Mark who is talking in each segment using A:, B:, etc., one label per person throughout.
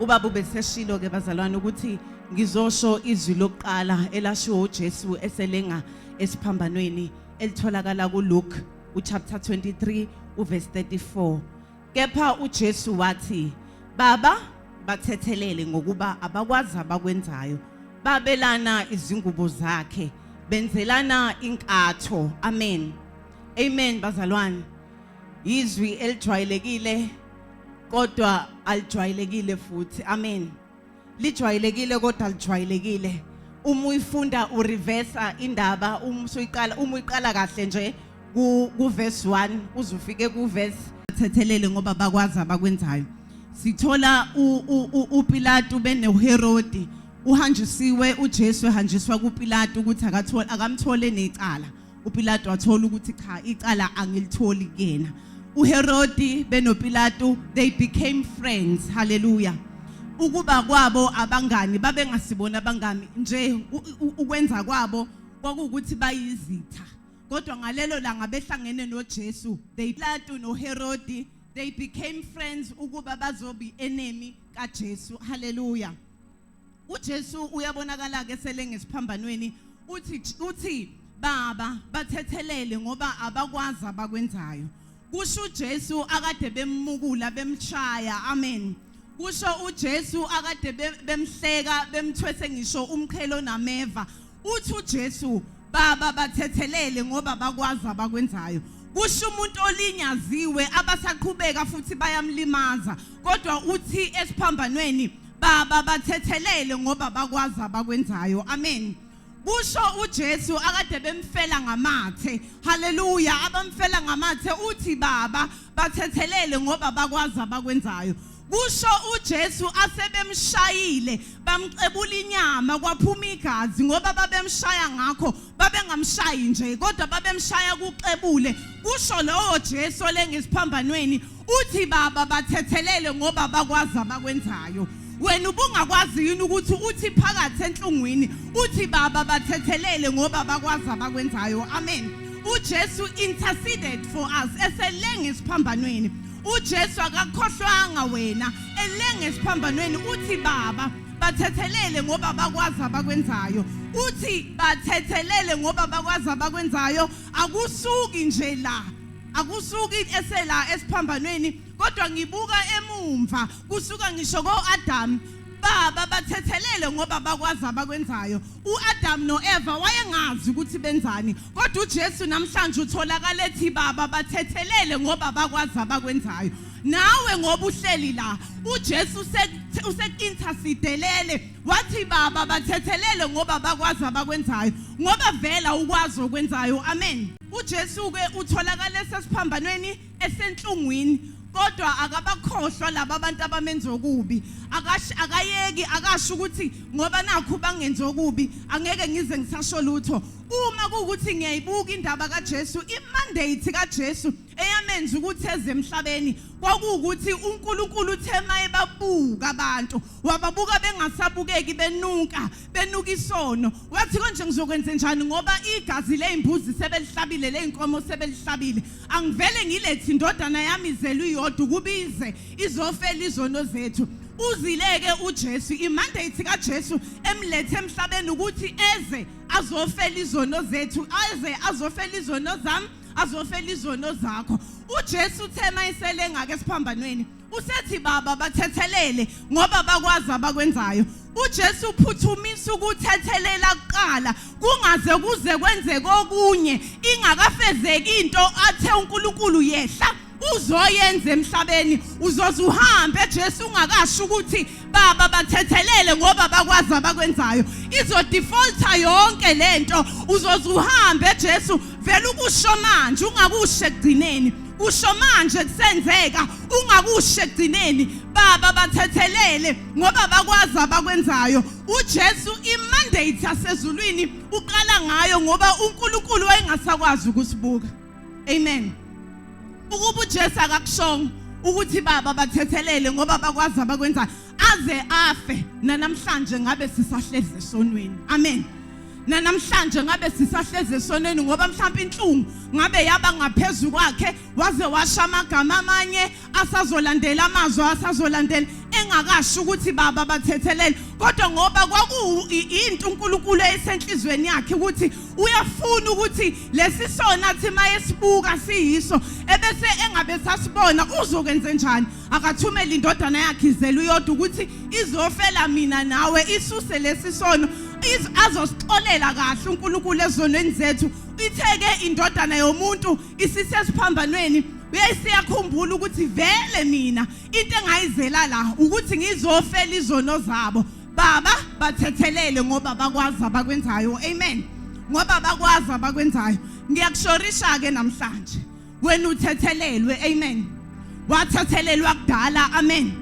A: Ubaba ubeseshilo ke bazalwane ukuthi ngizosho izwi lokuqala elashiwo uJesu eselenga esiphambanweni elitholakala kuLuke uchapter 23 uverse 34. Kepha uJesu wathi, "Baba, bathethelele ngokuba abakwazi abakwenzayo." Babelana izingubo zakhe, benzelana inkatho. Amen. Amen bazalwane. Izwi elijwayelekile kodwa alijwayelekile futhi. Amen. Lijwayelekile kodwa alijwayelekile. Uma uyifunda ureversa indaba uma usuyiqala uma uyiqala kahle nje ku ku verse 1 uzufike ku verse thethelele ngoba bakwazi abakwenzayo. Sithola uPilatu benoHerodi uhanjisiwe uJesu ehanjiswa kuPilatu ukuthi akathole akamthole necala. uPilato wathola ukuthi cha icala angilitholi kuyena uHerodi benoPilato they became friends hallelujah ukuba kwabo abangani babengasibona abangani nje ukwenza kwabo kwakuwukuthi bayizitha kodwa ngalelo langa behlangene noJesu they Pilato noHerodi they became friends ukuba bazobi enemy kaJesu hallelujah uJesu uyabonakala ke sele ngesiphambanweni uthi uthi baba bathethelele ngoba abakwazi abakwenzayo kusho uJesu akade bemmukula bemshaya amen kusho uJesu akade bemhleka bemthwese ngisho umqhelo nameva uthi uJesu baba bathethelele ngoba bakwazi abakwenzayo kusho umuntu olinyaziwe abasaqhubeka futhi bayamlimaza kodwa uthi esiphambanweni Baba bathethelele ngoba bakwazi abakwenzayo. Amen. Kusho uJesu akade bemfela ngamathe. Haleluya, abamfela ngamathe uthi baba bathethelele ngoba bakwazi abakwenzayo. Kusho uJesu asebemshayile bamxebula inyama kwaphuma igazi ngoba babemshaya ngakho babengamshayi nje kodwa babemshaya kuxebule kusho lowo Jesu olengesiphambanweni uthi baba bathethelele ngoba bakwazi abakwenzayo wena ubungakwazi yini ukuthi uthi phakathi enhlungwini uthi baba bathethelele ngoba bakwazi abakwenzayo amen uJesu interceded for us eselenge esiphambanweni uJesu akakhohlwanga wena elenge esiphambanweni uthi baba bathethelele ngoba bakwazi abakwenzayo uthi bathethelele ngoba bakwazi abakwenzayo akusuki nje la akusuki esela esiphambanweni kodwa ngibuka emumva kusuka ngisho koAdam baba bathethelele ngoba bakwazi abakwenzayo uAdam noEva wayengazi ukuthi benzani kodwa uJesu namhlanje utholakala ethi baba bathethelele ngoba bakwazi abakwenzayo nawe ngoba uhleli la uJesu usek-intercedelele wathi baba bathethelele ngoba bakwazi abakwenzayo ngoba vela ukwazi okwenzayo amen uJesu ke utholakala esesiphambanweni esenhlungwini kodwa akabakhohlwa laba abantu abamenza okubi akayeki akasho ukuthi ngoba nakhu bangenza okubi angeke ngize ngisasho lutho uma kuwukuthi ngiyayibuka indaba kaJesu imandate kaJesu eyamenza ukuthi eze emhlabeni kwakuwukuthi uNkulunkulu uthe mayebabuka abantu wababuka bengasabukeki benuka benuka isono wathi konje ngizokwenza njani ngoba igazi lezimbuzi sebelihlabile lezinkomo sebelihlabile angivele ngilethi indodana yami izelwe iyodwa ukubize izofela izono zethu uzileke uJesu imandate kaJesu emlethe emhlabeni ukuthi eze azofela izono zethu aze azofela izono zami azofela izono zakho uJesu uthe mayisele ngake esiphambanweni usethi baba bathethelele ngoba bakwazi abakwenzayo uJesu uphuthumisa ukuthethelela kuqala kungaze kuze kwenzeke okunye ingakafezeki into athe uNkulunkulu yehla uzoyenza emhlabeni uzoze uhambe Jesu ungakasho ukuthi baba bathethelele ngoba bakwazi abakwenzayo izodefaulta yonke lento uzoze uhambe Jesu vele ukusho manje ungakusho ekugcineni kusho manje kusenzeka ungakusho ekugcineni baba bathethelele ngoba bakwazi abakwenzayo uJesu imandate yasezulwini uqala ngayo ngoba uNkulunkulu wayengasakwazi ukusibuka amen ukuba uJesu akakushongo ukuthi baba bathethelele ngoba bakwazi abakwenzayo aze afe nanamhlanje ngabe sisahlezi esonweni amen Nanamhlanje ngabe sisahleze esonweni, ngoba mhlawumbe inhlungu ngabe yaba ngaphezulu kwakhe, waze washa amagama amanye asazolandela, amazwi asazolandela engakasho ukuthi baba bathethelele. Kodwa ngoba kwaku into uNkulunkulu esenhlizweni yakhe ukuthi uyafuna ukuthi lesi sona athi mayesibuka siyiso ebese engabe sasibona, uzokwenze njani? Akathumele indodana yakhe izelu yodwa ukuthi izofela mina nawe, isuse lesi sono, azosixolela kahle uNkulunkulu ezonweni zethu. Itheke indodana yomuntu isisesiphambanweni, uyayisiyakhumbula ukuthi vele mina into engayizela la ukuthi ngizofela izono zabo. Baba, bathethelele ngoba bakwazi abakwenzayo. Amen. Ngoba bakwazi abakwenzayo. Ngiyakushorisha ke namhlanje, wena uthethelelwe. Amen. Wathethelelwa kudala. Amen.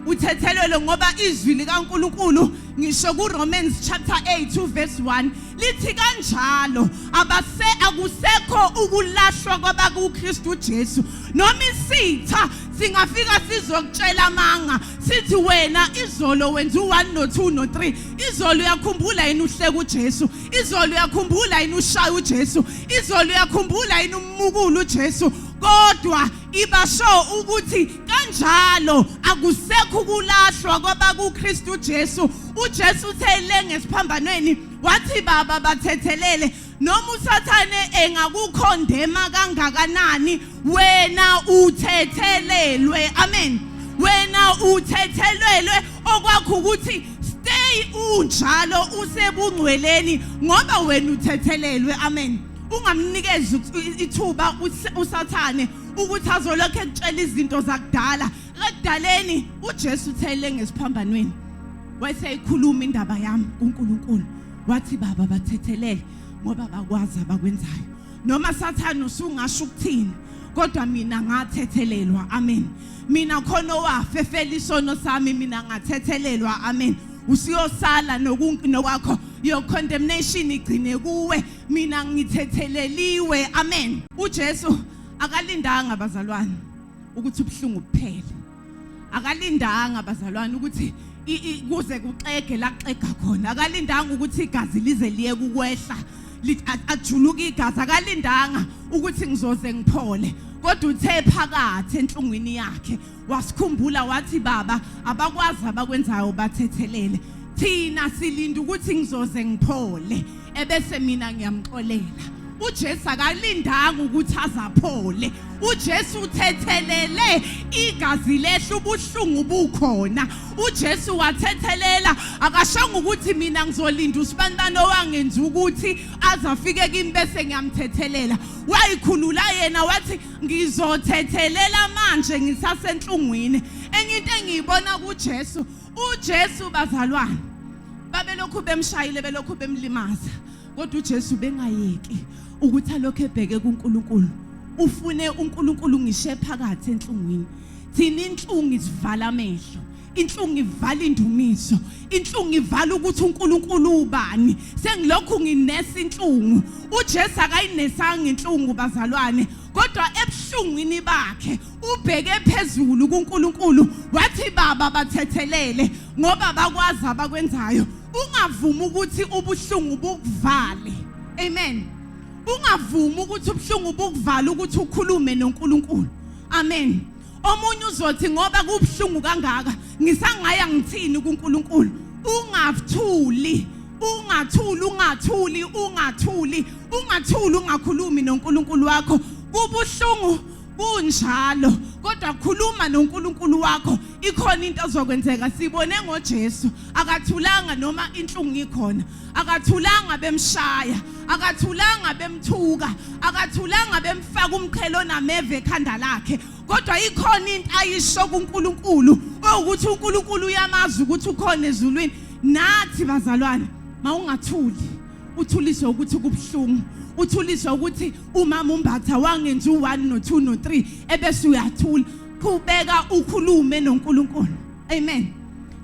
A: Uthethelelwe ngoba izwi likaNkuluNkulu ngisho kuRomans chapter 8 verse 1 lithi kanjalo, abase akusekho ukulahlwa kwabakuKristu Jesu. Noma isitha singafika sizokutshela amanga, sithi wena izolo wenza u1 no2 no3, izolo uyakhumbula yini uhleka uJesu? Izolo uyakhumbula yini ushaya uJesu? Izolo uyakhumbula yini umukulu uJesu? Kodwa ibasho ukuthi kanjalo akusekho ukulahlwa kwabakuKristu Jesu. uJesu uthe le ngesiphambanweni wathi, "Baba, bathethelele." Noma usathane engakukhondema kangakanani, wena uthethelelwe. Amen. Wena uthethelelwe. Okwakho ukuthi stay unjalo usebungcweleni ngoba wena uthethelelwe. Amen. Ungamnikezi ithuba usathane ukuthi azolokhu ekutshela izinto zakudala. Ekudaleni uJesu uthele ngesiphambanweni wayeseyikhuluma indaba yami kuNkulunkulu, wathi, "Baba, bathethelele ngoba bakwazi abakwenzayo." Noma sathane usungasho ukuthini, kodwa mina ngathethelelwa. Amen. Mina khona owafefela isono sami, mina ngathethelelwa. Amen. Usiyosala nokwakho, your condemnation igcine kuwe, mina ngithetheleliwe. Amen. uJesu akalindanga, bazalwane, ukuthi ubuhlungu buphele. Akalindanga, bazalwane, ukuthi kuze kuxege la kuxega khona. Akalindanga ukuthi igazi lize liye kukwehla, ajuluka igazi. Akalindanga ukuthi ngizoze ngiphole, kodwa uthe phakathi enhlungwini yakhe wasikhumbula, wathi, "Baba, abakwazi abakwenzayo, bathethelele." Thina silinda ukuthi ngizoze ngiphole ebese mina ngiyamxolela. uJesu akalindanga ukuthi azaphole. uJesu uthethelele igazi lehla, ubuhlungu bukhona. uJesu wathethelela, akashongo ukuthi mina ngizolinda usibanibani owangenza ukuthi azafike kimi bese ngiyamthethelela. Wayikhulula yena, wathi ngizothethelela manje ngisasenhlungwini. Enye into engiyibona kuJesu, uJesu, bazalwane, babelokhu bemshayile, belokhu bemlimaza, kodwa uJesu bengayeki ukuthi alokhu ebheke kuNkulunkulu, ufune uNkulunkulu ngishe phakathi enhlungwini. Thina inhlungu isivala amehlo, inhlungu ivala indumiso, inhlungu ivala ukuthi uNkulunkulu ubani. Sengilokhu nginesa inhlungu. uJesu akayinesanga inhlungu, bazalwane, kodwa ebuhlungwini bakhe ubheke phezulu kuNkulunkulu, wathi, "Baba, bathethelele ngoba bakwazi abakwenzayo." Ungavumi ukuthi ubuhlungu bukuvale. Amen. Ungavumi ukuthi ubuhlungu bukuvale ukuthi ukhulume noNkulunkulu. Amen. Omunye uzothi ngoba kubuhlungu kangaka, ngisangaya ngithini kuNkulunkulu? Ungathuli, ungathuli, ungathuli, ungathuli, ungathuli, ungakhulumi noNkulunkulu wakho. Kubuhlungu kunjalo, kodwa khuluma noNkulunkulu wakho, ikhona into ezokwenzeka. Sibone ngoJesu, akathulanga noma inhlungu ikhona. Akathulanga bemshaya, akathulanga bemthuka, akathulanga bemfaka umqhele onameva ekhanda lakhe, kodwa ikhona into ayisho kuNkulunkulu, ukuthi uNkulunkulu uyamazi ukuthi ukhona ezulwini. Nathi, bazalwane, mawungathuli, uthuliswe ukuthi kubuhlungu, uthuliswe ukuthi umama umbatha wangenza u1 no2 no3 ebese uyathula. Qhubeka ukhulume noNkulunkulu. Amen.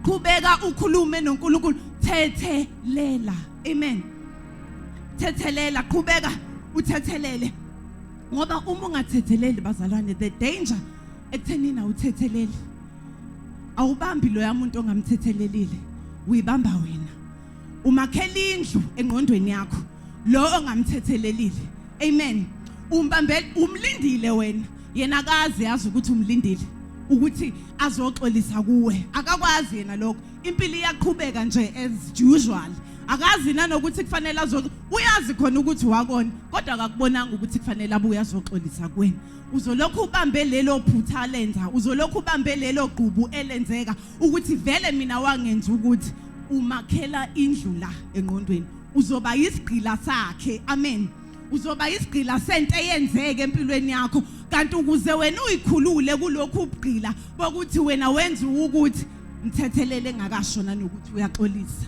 A: Qhubeka ukhulume noNkulunkulu. Thethelela. Amen. Thethelela, qhubeka uthethelele, ngoba uma ungathetheleli, bazalwane, the danger ekuthenini awuthetheleli, awubambi loya muntu ongamthethelelile, uyibamba wena. Umakhela indlu engqondweni yakho lo ongamthethelelile. Amen. Umbambele, umlindile wena. Yena akazi yazi ukuthi umlindile ukuthi azoxolisa kuwe. Akakwazi yena lokho. Impilo iyaqhubeka nje as usual. Akazi nanokuthi kufanele azo uyazi khona ukuthi wakona kodwa akakubonanga ukuthi kufanele abuye azoxolisa kuwena. Uzolokhu ubambe lelo phutha lenza, uzolokhu ubambe lelo gqubu elenzeka ukuthi vele mina wangenza ukuthi umakhela indlu la engqondweni. Uzoba isigqila sakhe. Amen. Uzoba isigqila sento eyenzeke empilweni yakho kanti ukuze wena uyikhulule kulokhu ubugqila bokuthi wena wenza ukuthi mthethelele engakasho nanokuthi uyaxolisa.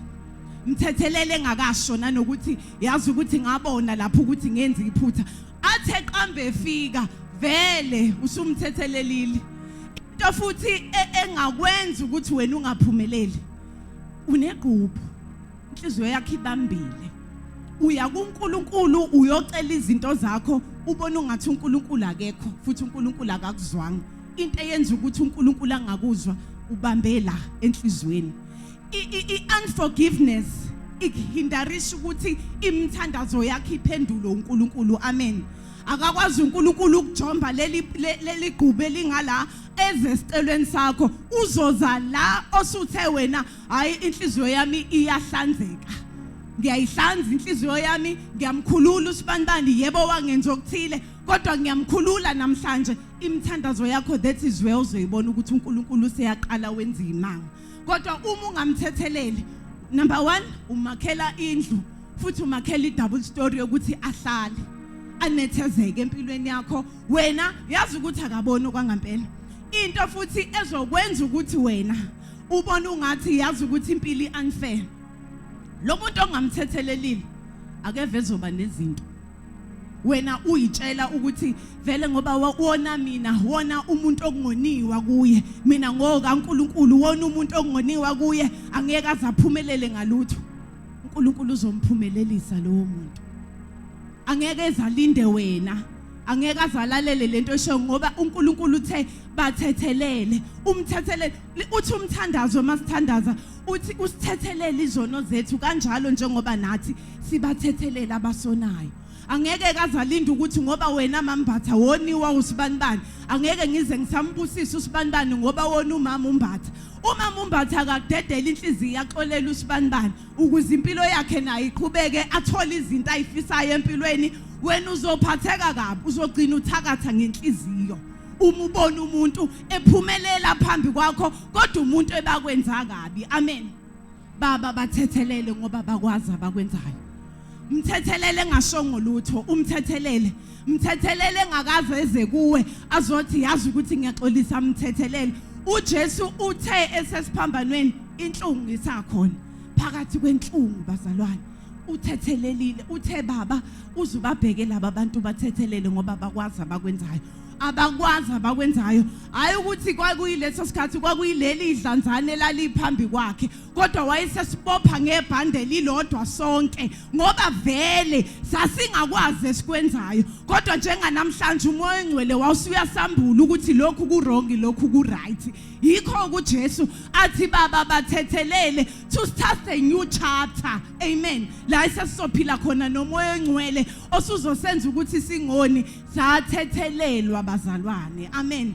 A: Mthethelele engakasho nanokuthi yazi ukuthi ngabona lapho ukuthi ngenza iphutha. Athe eqamba efika vele usumthethelelile. Into futhi engakwenza ukuthi wena ungaphumeleli unegqubu, inhliziyo yakho ibambile. Uya kuNkulunkulu uyocela izinto zakho ubona ungathi uNkulunkulu akekho futhi uNkulunkulu akakuzwanga. Into eyenza ukuthi uNkulunkulu angakuzwa ubambe la enhliziyweni. I-unforgiveness ikuhindarisha ukuthi imithandazo yakho iphendulwe uNkulunkulu. Amen. Akakwazi uNkulunkulu ukujomba leli leli gqubu elingala eze esicelweni sakho. Uzoza la osuthe wena hayi inhliziyo yami iyahlanzeka, ngiyayihlanza inhliziyo yami, ngiyamkhulula usibanibani, yebo wangenza okuthile kodwa ngiyamkhulula namhlanje. Imithandazo yakho, that is where uzoyibona ukuthi uNkulunkulu useyaqala wenza imanga. Kodwa uma ungamthetheleli, number 1 umakhela indlu futhi umakhela i-double story yokuthi ahlale anethezeke empilweni yakho. Wena yazi ukuthi akaboni okwangampela. Into futhi ezokwenza ukuthi wena ubone ungathi yazi ukuthi impilo i-unfair, lo muntu ongamthethelelile akeve ezoba nezinto wena uyitshela ukuthi vele ngoba wona mina, wona umuntu okungoniwa kuye, mina ngokaNkulunkulu, wona umuntu okungoniwa kuye angeke aze aphumelele ngalutho. uNkulunkulu uzomphumelelisa lowo muntu. Angeke ezalinde wena, angeke azalalele lento esho ngoba uNkulunkulu uthe bathethelele. Umthethelele uthi umthandazo masithandaza uthi usithethelele izono zethu kanjalo njengoba nathi sibathethelela abasonayo. Angeke kazalinda ukuthi ngoba wena mambatha woniwa usibanibani, angeke ngize ngisambusise usibanibani ngoba wona umama umbatha. Umama umbatha akakudedela inhliziyo yaxolela usibanibani ukuze impilo yakhe nayo iqhubeke, athole izinto ayifisayo empilweni. Wena uzophatheka kabi, uzogcina uthakatha ngenhliziyo uma ubona umuntu ephumelela phambi kwakho kodwa umuntu ebakwenza kabi. Amen. Baba bathethelele ngoba bakwazi abakwenzayo. Mthethelele engashongo lutho, umthethelele. Mthethelele engakaze eze kuwe azothi yazi ukuthi ngiyaxolisa, mthethelele. uJesu uthe esesiphambanweni inhlungu isakhona. Phakathi kwenhlungu bazalwane uthethelelile, uthe baba uzubabheke laba bantu bathethelele ngoba bakwazi abakwenzayo. Abakwazi abakwenzayo. Hayi ukuthi kwakuyileso sikhathi kwakuyileli idlanzane elaliphambi kwakhe, kodwa wayesesibopha ngebhande lilodwa sonke ngoba vele sasingakwazi esikwenzayo. Kodwa njenganamhlanje uMoya oNgcwele wawusuyasambula ukuthi lokhu ku-wrong, lokhu ku-right. Yikho kuJesu athi baba bathethelele, to start a new chapter. Amen. La esesizophila khona noMoya oNgcwele osuzosenza ukuthi singoni. Sathethelelwa bazalwane. Amen.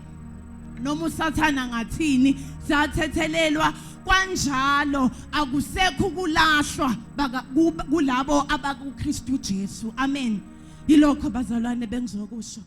A: Noma uSathana ngathini, sathethelelwa kanjalo, akusekho ukulahlwa kulabo abakuKristu Jesu. Amen. Yilokho bazalwane bengizokusho.